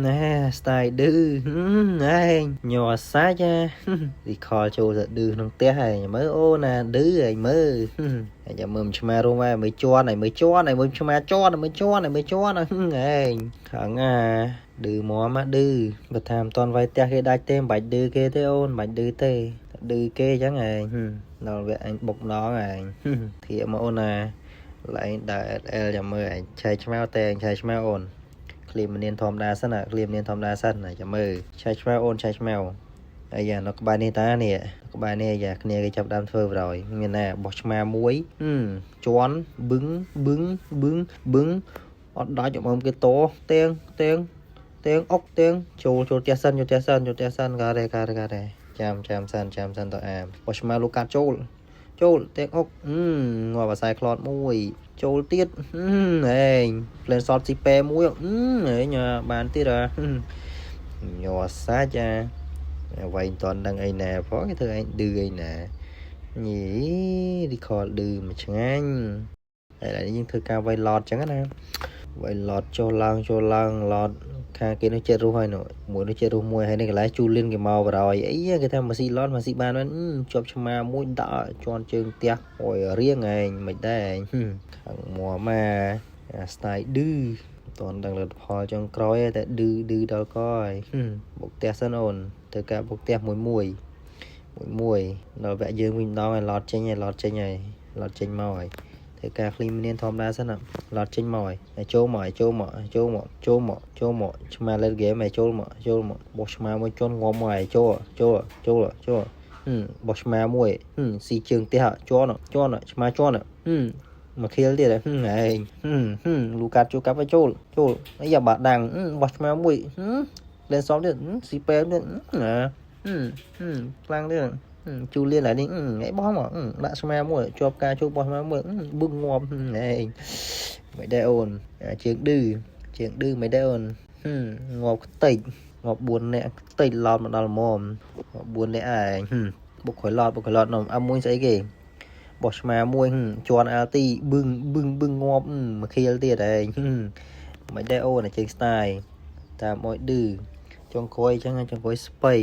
ណែ style ឌឺណែញ័រសាច់ recall ចូលទៅឌឺក្នុងផ្ទះហើយមើលអូណាឌឺហើយមើលហើយចាំមើលឆ្មារួមហើយមើលជន់ហើយមើលជន់ហើយមើលឆ្មាជន់ហើយមើលជន់ហើយមើលជន់ហែងខាងអាឌឺមកមកឌឺបើថាមិនតន់វាយផ្ទះគេដាច់ទេមិនបាច់ឌឺគេទេអូនមិនបាច់ឌឺទេឌឺគេអញ្ចឹងឯងដល់វគ្គអញបុកម្ដងឯងធៀបមកអូនណាឡើងដើរ SL ចាំមើលឯងឆែកឆ្មៅតែឯងឆែកឆ្មៅអូន ឃ្លៀមមនានធម្មតាសិនណាឃ្លៀមមនានធម្មតាសិនណាចាំមើលឆែកឆ្មៅអូនឆែកឆ្មៅអាយ៉ានៅក្បែរនេះតានេះក្បែរនេះអាយ៉ាគ្នាគេចាប់ដើមធ្វើបរយមានណាបោះឆ្មាមួយជន់បឹងបឹងបឹងបឹងអត់ដាច់អមគេតទៀងទៀងទៀងអុកទៀងចូលចូលផ្ទះសិនចូលផ្ទះសិនចូលផ្ទះសិនការ៉េការ៉េការ៉េចាំចាំសិនចាំសិនទៅអាមបោះឆ្មាលោកកាត់ចូលចូលទៀងអុកងាប់អាសែក្លត់មួយចូលទៀតហេង plan shot ស៊ីពេមួយហេងបានទៀតអាញ័រសាច់អាអ្វីមិនតាន់ដឹងអីណាផងគេធ្វើឯងឌឺអីណាញី recall ឌឺមួយឆ្ងាញ់ហើយឥឡូវនេះយើងធ្វើការវាយ lord ចឹងណាវាយ lord ចុះឡើងចូលឡើង lord ខាងគេនោះចិត្តរស់ហើយនោះមួយនោះចិត្តរស់មួយហើយនេះកន្លែងជូលីនគេមកបរយអីគេថាមកស៊ី lord មកស៊ីបានមែនជាប់ឆ្មាមួយដាក់ជន់ជើងផ្ទះអូយរៀងឯងមិនដែរឯងខាងមួមកអា style ឌឺមិនតន់ដឹងលទ្ធផលចុងក្រោយទេតែឌឺឌឺដល់កហើយបុកផ្ទះសិនអូនធ្វើការបុកផ្ទះមួយមួយមួយមួយដល់វគ្គយើងវិញម្ដងហើយ lord ចេញហើយ lord ចេញហើយ lord ចេញមកហើយធ្វើការឃ្លីមនានធម្មតាសិន lord ចេញមកហើយចូលមកហើយចូលមកចូលមកចូលមកចូលមកឆ្មា late game ហើយចូលមកចូលមកបោះឆ្មាមួយជន់ងាប់មកហើយចូលចូលចូលចូលបោះឆ្មាមួយស៊ីជើងផ្ទះជន់ជន់ឆ្មាជន់មកខៀលទៀតហឹមឯងហឹមលូកាត់ចូលកាប់ឲ្យចូលចូលអីយ៉ាបាដាំងបោះឆ្មាមួយលេនសំទៀតស៊ីពេទៀតណាខ្លាំងទៀតជូលៀនឡើយនេះឯងបោះមកដាក់ឆ្មាមួយជាប់ការជួបបោះឆ្មាមួយបឹងងាប់ឯងមិនដែរអូនជើងឌឺជើងឌឺមិនដែរអូនងាប់ខ្ទេចងាប់4នាក់ខ្ទេចឡោតមកដល់មុំ4នាក់ឯងបុកក្រោយឡតបុកក្រោយឡតនំអមួយស្អីគេបោះឆ្មាមួយជន់អាល់ទីបឹងបឹងបឹងងាប់មកខៀលទៀតឯងមិនដែរអូនជើង style តាមអុយឌឺចុងក្រោយអញ្ចឹងចុងក្រោយស្បៃ